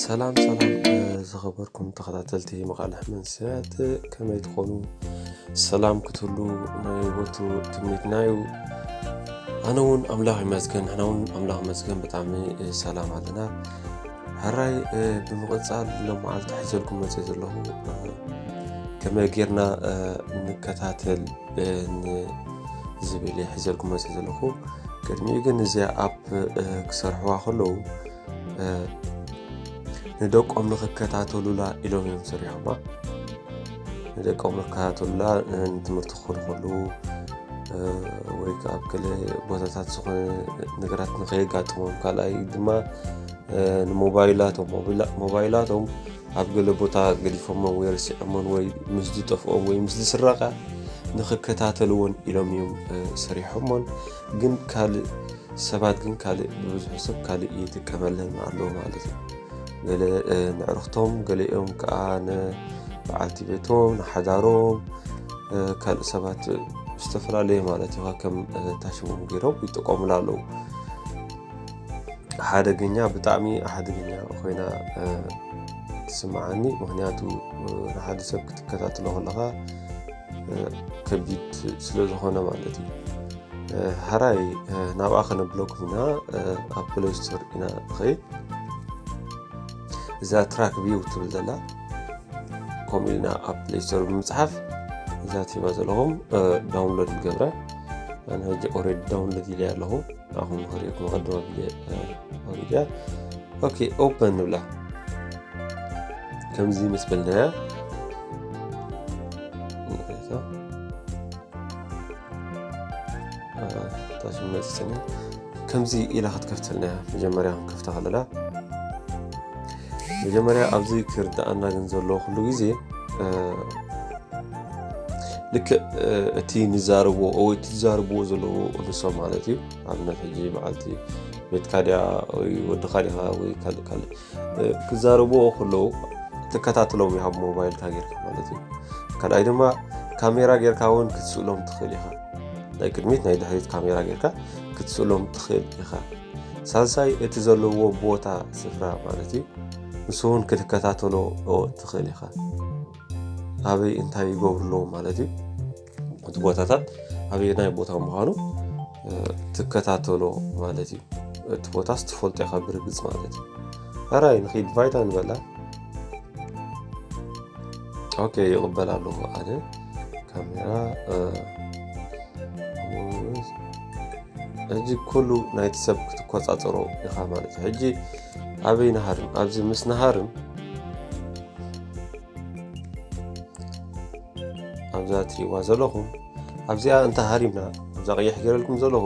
ሰላም ሰላም ዝኸበርኩም ተኸታተልቲ መቓልሕ መንሰያት፣ ከመይ ትኾኑ? ሰላም ክትህሉ ናይ ወትሩ ትምኒትና እዩ። ኣነ እውን ኣምላኽ ይመስገን፣ ንሕና እውን ኣምላኽ ይመስገን ብጣዕሚ ሰላም ኣለና። ሕራይ ብምቕጻል ሎም መዓልቲ ሒዘልኩም መፅእ ዘለኹ፣ ከመይ ጌርና ንከታተል ዝብል ሒዘልኩም መፅእ ዘለኹ። ቅድሚኡ ግን እዚኣ ኣፕ ክሰርሕዋ ከለዉ ንደቆም ንክከታተሉላ ኢሎም እዮም ሰሪሖማ። ንደቆም ንከታተሉላ ንትምህርቲ ክኾኑ ከለዉ ወይ ከዓ ኣብ ገለ ቦታታት ዝኾነ ነገራት ንከየጋጥሞም፣ ካልኣይ ድማ ንሞባይላቶም ሞባይላቶም ኣብ ገለ ቦታ ገዲፎሞን ወይ ረሲዖሞን ወይ ምስ ዝጠፍኦም ወይ ምስ ዝስረቃ ንክከታተልዎን ኢሎም እዮም ሰሪሖሞን። ግን ካልእ ሰባት ግን ካልእ ብብዝሑ ሰብ ካልእ ይጥቀመለን ኣሎ ማለት እዩ። ገለ ንዕርክቶም፣ ገሊኦም ከዓ ንበዓልቲ ቤቶም፣ ንሓዳሮም፣ ካልእ ሰባት ዝተፈላለየ ማለት እዩ ከም ታሽሞም ገይሮም ይጥቀሙላ ኣለዉ። ሓደገኛ፣ ብጣዕሚ ሓደገኛ ኮይና ትስምዓኒ። ምክንያቱ ንሓደ ሰብ ክትከታተሎ ከለካ ከቢድ ስለ ዝኾነ ማለት እዩ። ሕራይ ናብኣ ከነብለኩም ኢና። ኣብ ፕሌይ ስቶር ኢና ንኸይድ። እዛ ትራክ ቪው ትብል ዘላ ከምኡ ኢልና ኣብ ፕሌይ ስቶር ብምፅሓፍ እዛ ትሪባ ዘለኹም ዳውንሎድ ንገብረ። ኣነ ሕጂ ኦልሬዲ ዳውንሎድ ኢለ ኣለኹ። ንዓኹም ንኽርእየኩም ቀድም ኣቢለ ኣውሪደ። ኦኬ፣ ኦፐን ንብላ። ከምዚ ምስ በልናያ ታሽመፅፅኒ ከምዚ ኢላ ክትከፍተልና እያ። መጀመርያ ክንከፍታ ከለና መጀመርያ ኣብዚ ክርዳኣና ግን ዘለዎ ኩሉ ግዜ ልክዕ እቲ ንዛረብዎ ወይ እቲ ዝዛረብዎ ዘለዎ ንሶም ማለት እዩ። ኣብነት ሕጂ በዓልቲ ቤትካ ድያ ወይ ወድኻ ዲኻ ወይ ካልእ ካልእ ክዛረብዎ ከለዉ ትከታተሎም ኢኻ ብሞባይልካ ጌርካ ማለት እዩ። ካልኣይ ድማ ካሜራ ጌርካ እውን ክትስእሎም ትኽእል ኢኻ። ናይ ቅድሚት ናይ ድሕሪት ካሜራ ጌርካ ክትስእሎም ትኽእል ኢኻ። ሳልሳይ እቲ ዘለዎ ቦታ ስፍራ ማለት እዩ። ንሱ እውን ክትከታተሎ ትኽእል ኢኻ። ኣበይ እንታይ ይገብሩ ኣለዉ ማለት እዩ። እቲ ቦታታት ኣበየናይ ቦታ ምዃኑ ትከታተሎ ማለት እዩ። እቲ ቦታስ ትፈልጦ ኢኻ ብርግፅ ማለት እዩ። ሕራይ ንኺድ ቫይታ ንበላ። ኦኬ፣ ይቕበል ኣለኹ ኣነ ካሜራ። ሕጂ ኩሉ ናይቲ ሰብ ክትቆፃፀሮ ኢኻ ማለት እዩ። ሕጂ ኣበይ ንሃርም? ኣብዚ ምስ ንሃርም ኣብዛ ትሪእዋ ዘለኹም ኣብዚኣ እንተ ሃሪምና ኣብዛ ቀይሕ ገይረልኩም ዘለኹ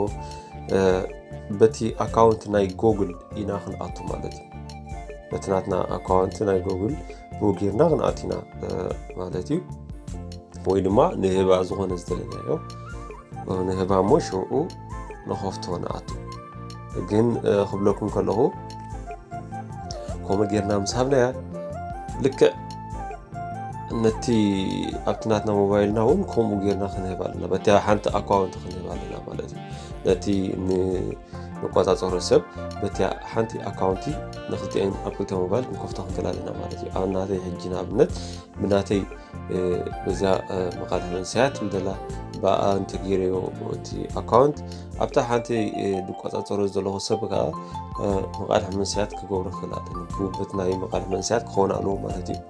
በቲ ኣካውንት ናይ ጎግል ኢና ክንኣቱ ማለት እዩ። በቲ ናትና ኣካውንት ናይ ጎግል ብኡ ጌርና ክንኣቱ ኢና ማለት እዩ። ወይ ድማ ንህባ ዝኾነ ዝደለናዮ ንህባ እሞ ሽዑ ንኸፍቶ ንኣቱ። ግን ክብለኩም ከለኹ ከምኡ ጌርና ምስ ሃብናያ ልክዕ ነቲ ኣብቲ ናትና ሞባይልና እውን ከምኡ ጌርና ክንህብ ኣለና። በቲ ሓንቲ ኣካውንት ክንህብ ኣለና ማለት እዩ። ነቲ ንቆፃፀሮ ሰብ በቲ ሓንቲ ኣካውንቲ ንክልቲኤን ኣብ ክልተ ሞባይል ክንከፍቶ ክንክእል ኣለና ማለት እዩ። ኣብ ናተይ ሕጂ ንኣብነት ብናተይ በዛ መቃልሕ መንሰያት ትብል ዘላ ብኣ እንተገይረዮ እቲ ኣካውንት ኣብታ ሓንቲ ዝቆፃፀሮ ዘለኹ ሰብ ከዓ መቃልሕ መንሰያት ክገብሮ ክኽእል ኣለኒ። ብውበት ናይ መቃልሕ መንሰያት ክኸውን ኣለዎ ማለት እዩ።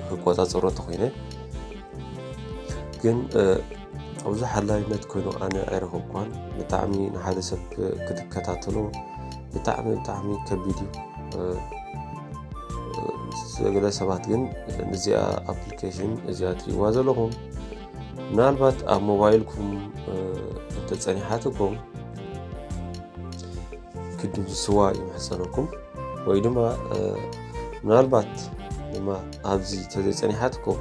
ክቆፃፀሮ ተኮይነ ግን ብዙሕ ኣድላይነት ኮይኑ ኣነ ኣይረኸብኳን። ብጣዕሚ ንሓደ ሰብ ክትከታተሎ ብጣዕሚ ብጣዕሚ ከቢድ እዩ። ገለ ሰባት ግን ንዚኣ ኣፕሊኬሽን እዚኣ ትሪእዋ ዘለኹም ምናልባት ኣብ ሞባይልኩም እንተፀኒሓትኩም ክትድምስስዋ ይምሕፀነኩም። ወይ ድማ ምናልባት ድማ ኣብዚ ተዘይፀኒሓትኩም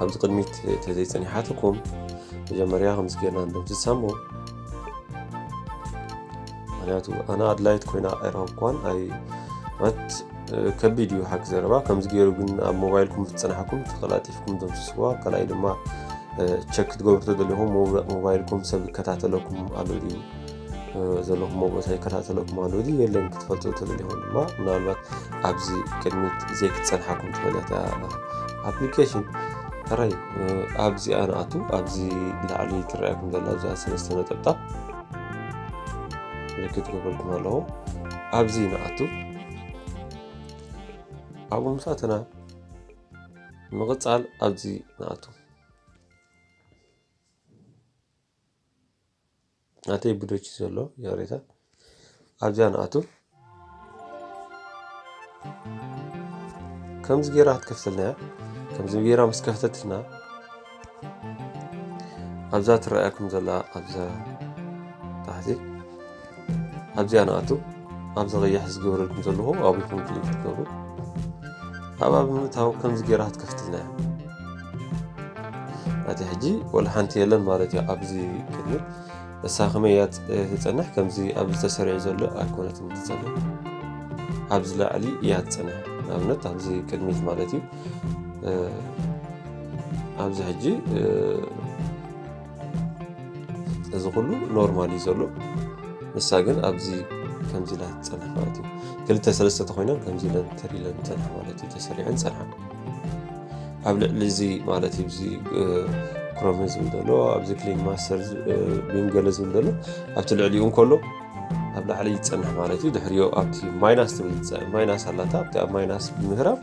ኣብዚ ቅድሚት ተዘይፀኒሓትኩም መጀመርያ ከምዚ ጌርና እንደምስሳ እሞ ምክንያቱ ኣነ ኣድላይት ኮይና ኣይረኸብኳን። ኣይ ማለት ከቢድ እዩ ሓቂ ዘረባ። ከምዚ ገይሩ ግን ኣብ ሞባይልኩም ዝፀናሕኩም ተቀላጢፍኩም ደምስስዋ። ካልኣይ ድማ ቸክ ክትገብሩ ተደሊኹም ሞባይልኩም ሰብ ይከታተለኩም ኣሎ ድዩ ዘለኹሞ ቦታ ይከታተለኩም ኣሎ ድዩ የለን ክትፈልጡ ትኽእሉ ኢኹም። ድማ ምናልባት ኣብዚ ቅድሚት ዘይክትጸንሓኩም ትኽእል እያ እታ ኣፕሊኬሽን። ሕራይ ኣብዚኣ ንኣቱ። ኣብዚ ላዕሊ ትረኣየኩም ዘላ ኣብዚኣ ሰለስተ ነጠብጣብ ምልክት ገብረልኩም ኣለኹ። ኣብዚ ንኣቱ። ኣብኡ ምስ ኣተና ምቕጻል ኣብዚ ንኣቱ። ናተይ ብዶች ዘሎ ያሬታ ኣብዚኣ ንኣቱ። ከምዚ ጌራ ክትከፍተልና እያ። ከምዚ ጌራ ምስ ከፍተትና ኣብዛ ትረኣየኩም ዘላ ኣብዛ ታሕቲ ኣብዚኣ ንኣቱ። ኣብዛ ቀያሕ ዝገብረልኩም ዘለኹ ኣብ ኢኹም ክሊክ ትገብሩ። ኣብኣ ብምእታው ከምዚ ጌራ ክትከፍትልና እያ። ናቲ ሕጂ ወላ ሓንቲ የለን ማለት እዩ። ኣብዚ ቅድሚት እሳ ከመይ እያ ትጸንሕ? ከምዚ ኣብዚ ተሰሪዑ ዘሎ ኣይኮነትን ትጸንሕ። ኣብዚ ላዕሊ እያ ትጸንሕ። ንኣብነት ኣብዚ ቅድሚት ማለት እዩ። ኣብዚ ሕጂ እዚ ኩሉ ኖርማል እዩ ዘሎ። ንሳ ግን ኣብዚ ከምዚ ኢላ ትጸንሕ ማለት እዩ። ክልተ ሰለስተ ተኮይነን ከምዚ ኢለን ተር ኢለን ጸንሓ ማለት እዩ። ተሰሪዐን ጸንሓ። ኣብ ልዕሊ እዚ ማለት እዩ፣ እዚ ክሮም ዝብል ዘሎ ኣብዚ ክሊን ማስተር ቢንገለ ዝብል ዘሎ ኣብቲ ልዕሊኡ እንከሎ ኣብ ላዕሊ ይጸንሕ ማለት እዩ። ድሕሪዮ ኣብቲ ማይናስ ትብል ማይናስ ኣላታ ኣብቲ ኣብ ማይናስ ብምህራም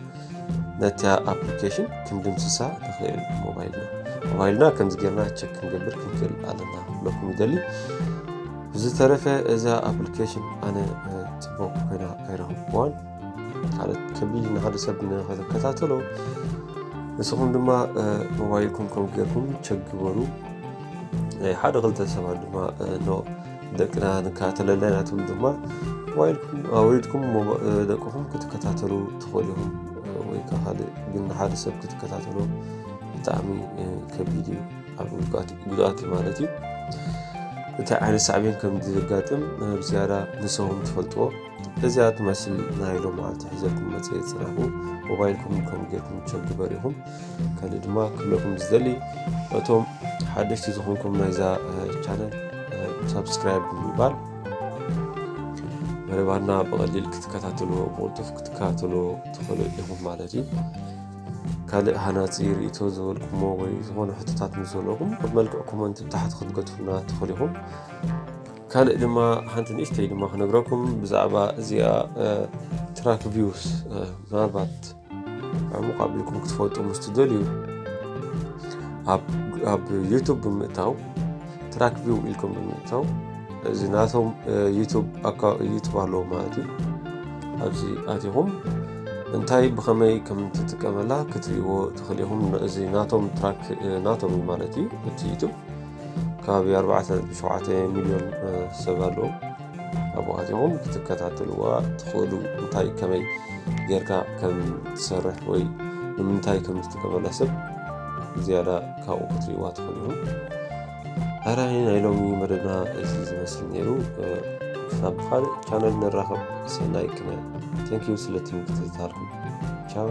ነቲ ኣፕሊኬሽን ክንድምስሳ ንኽእል። ሞባይልና ሞባይልና ከምዚ ጌርና ቸክ ክንገብር ክንክእል ኣለና ክብለኩም ይደሊ። ብዝተረፈ እዛ ኣፕሊኬሽን ኣነ ጽቡቅ ኮይና ኣይረኽብኩዋን። ካልእ ከቢድ ንሓደ ሰብ ንኸተከታተሎ ንስኹም ድማ ሞባይልኩም ከም ጌርኩም ቸክ ግበሩ። ሓደ ክልተ ሰባት ድማ ኖ ደቅና ንከታተለልና ኢና ትብሉ ድማ ሞባይልኩም ኣውሪድኩም ደቅኹም ክትከታተሉ ትኽእሉ ኢኹም። ወይ ከዓ ካልእ ግን ንሓደ ሰብ ክትከታተሎ ብጣዕሚ ከቢድ እዩ። ኣብ ጉድኣት እዩ ማለት እዩ። እንታይ ዓይነት ሳዕቤን ከም ዘጋጥም ብዝያዳ ንስኹም ትፈልጥዎ። እዚኣ ትመስል ናይ ሎመዓልቲ ሒዘልኩም መፅእ ፅናኹ ሞባይልኩም ከም ጌርኩም ቸክ ግበሩ ኢኹም። ካልእ ድማ ክብለኩም ዝደሊ እቶም ሓደሽቲ ዝኾንኩም ናይዛ ቻነል ሳብስክራይብ ብምባል መደባትና ብቐሊል ክትከታተልዎ ብቕልጡፍ ክትከታተልዎ ትኽእሉ ኢኹም ማለት እዩ። ካልእ ሃናፂ ርእይቶ ዝበልኩሞ ወይ ዝኾነ ሕቶታት ምስ ዘለኹም ኣብ መልክዕ ኮመንት ብታሕቲ ክትገድፉና ትኽእሉ ኢኹም። ካልእ ድማ ሓንቲ ንእሽተይ ድማ ክነግረኩም ብዛዕባ እዚኣ ትራክ ቪውስ ምናልባት ዕሙቕ ኣቢልኩም ክትፈልጡ ምስ ትደልዩ ኣብ ዩቱብ ብምእታው ትራክ ቪው ኢልኩም ብምእታው እዚ ናቶም ዩቱብ ኣለዎ ማለት እዩ። ኣብዚ ኣቲኹም እንታይ ብኸመይ ከም ትጥቀመላ ክትርእይዎ ትኽእሉ ኢኹም። እዚ ናቶም ትራክ ናቶም እዩ ማለት እዩ። እቲ ዩቱብ ከባቢ ኣርባዕተ ነጥቢ ሸውዓተ ሚልዮን ሰብ ኣለዎም። ኣብኡ ኣቲኹም ክትከታተልዋ ትኽእሉ። እንታይ ከመይ ጌርካ ከም ትሰርሕ ወይ ንምንታይ ከም ዝጥቀመላ ሰብ ዝያዳ ካብኡ ክትርእይዋ ትኽእሉ ኢኹም። ሕራይ ናይ ሎሚ መደብና እዚ ዝመስል ነይሩ። ክሳብ ብኻልእ ቻነል ንራኸብ። ሰናይ ቅነ። Thank you ስለቲ ምክትታልኩም። ቻው።